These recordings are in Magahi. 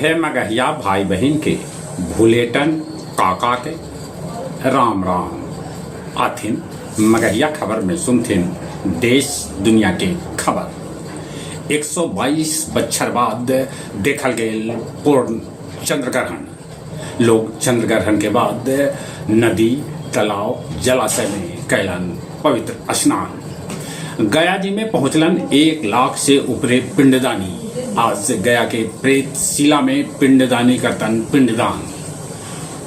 सभे मगहिया भाई बहिन के भुलेटन काका के राम राम। आथिन मगहिया खबर में सुनथिन देश दुनिया के खबर। 122 बच्छर बाद देखल गेल पूर्ण चंद्रग्रहण। लोग चंद्रग्रहण के बाद नदी, तालाब, जलाशय में कैलन पवित्र स्नान। गया जी में पहुंचलन 1 लाख से ऊपरे पिंडदानी। आज गया के प्रेत शिला में पिंडदानी करतन पिंडदान।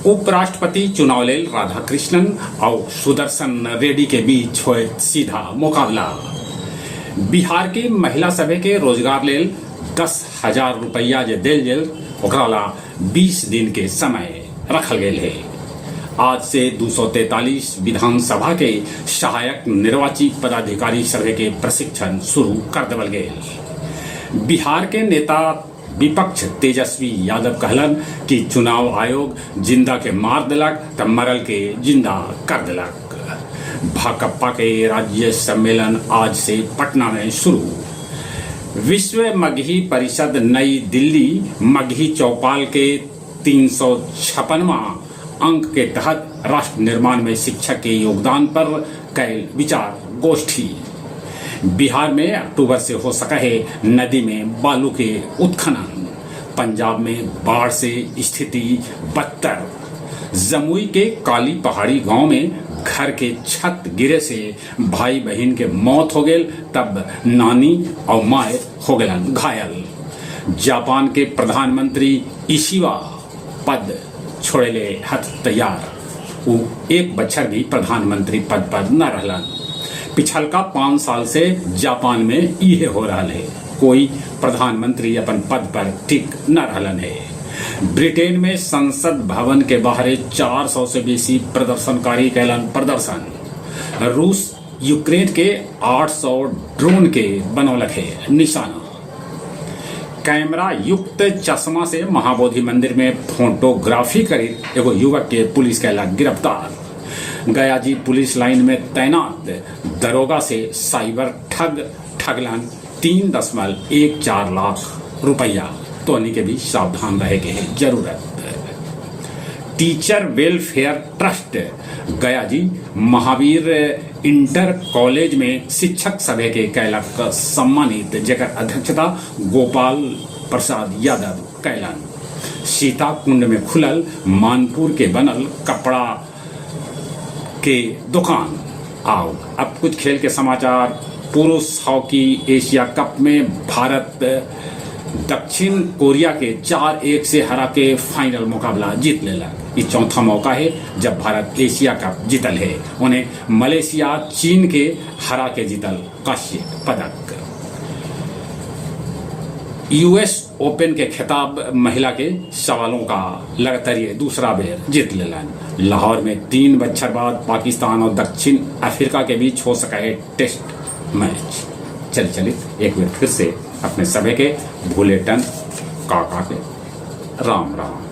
उपराष्ट्रपति चुनाव लेल राधाकृष्णन और सुदर्शन रेड्डी के बीच होए सीधा मुकाबला। बिहार के महिला सभे के रोजगार लेल 10,000 रुपया जे देल गेल, ओकरा ला 20 दिन के समय रखल गेल है। आज से 243 विधानसभा के सहायक निर्वाची पदाधिकारी सभे के प्रशिक्षण शुरू कर देवल गेल। बिहार के नेता विपक्ष तेजस्वी यादव कहलन कि चुनाव आयोग जिंदा के मार देलक त मरल के जिंदा कर देलक। भाकपा के राज्य सम्मेलन आज से पटना में शुरू। विश्व मगही परिषद, नई दिल्ली मगही चौपाल के 356वां अंक के तहत राष्ट्र निर्माण में शिक्षक के योगदान पर कैल विचार गोष्ठी। बिहार में अक्टूबर से हो सका है नदी में बालू के उत्खनन। पंजाब में बाढ़ से स्थिति बदतर। जमुई के काली पहाड़ी गांव में घर के छत गिरे से भाई बहन के मौत हो गेल, तब नानी और माय हो गलन घायल। जापान के प्रधानमंत्री इशिबा पद छोड़ेले हथ तैयार। वो एक बच्छर भी प्रधानमंत्री पद पर न रहलन। पिछलका 5 साल से जापान में इहे हो रहा है, कोई प्रधानमंत्री अपन पद पर टिक न रहलन है। ब्रिटेन में संसद भवन के बाहर 400 से बेसी प्रदर्शनकारी कैलन प्रदर्शन। रूस यूक्रेन के 800 ड्रोन के बनौलक है निशाना। कैमरा युक्त चश्मा से महाबोधि मंदिर में फोटोग्राफी करी एगो युवक के पुलिस कैला गिरफ्तार। गया जी पुलिस लाइन में तैनात दरोगा से साइबर ठग ठगलन 3.14 लाख रुपया। तो के भी सावधान रहे के है जरूरत। टीचर वेलफेयर ट्रस्ट, गया जी महावीर इंटर कॉलेज में शिक्षक सभा के कैलक सम्मानित, जेकर अध्यक्षता गोपाल प्रसाद यादव कैलन। सीता कुंड में खुलल मानपुर के बनल कपड़ा के दुकान। आओ, अब कुछ खेल के समाचार। पुरुष हॉकी एशिया कप में भारत दक्षिण कोरिया के 4-1 से हरा के फाइनल मुकाबला जीत लेला। ये चौथा मौका है जब भारत एशिया कप जीतल है। उन्हें मलेशिया, चीन के हरा के जीतल कांस्य पदक। यूएस ओपन के खिताब महिला के सवालों का लगातार ये दूसरा बेर जीत लेलन। लाहौर में 3 बच्छर बाद पाकिस्तान और दक्षिण अफ्रीका के बीच हो सका है टेस्ट मैच। चल चलिए, एक बार फिर से अपने सभी के भूलेटन काका के राम राम।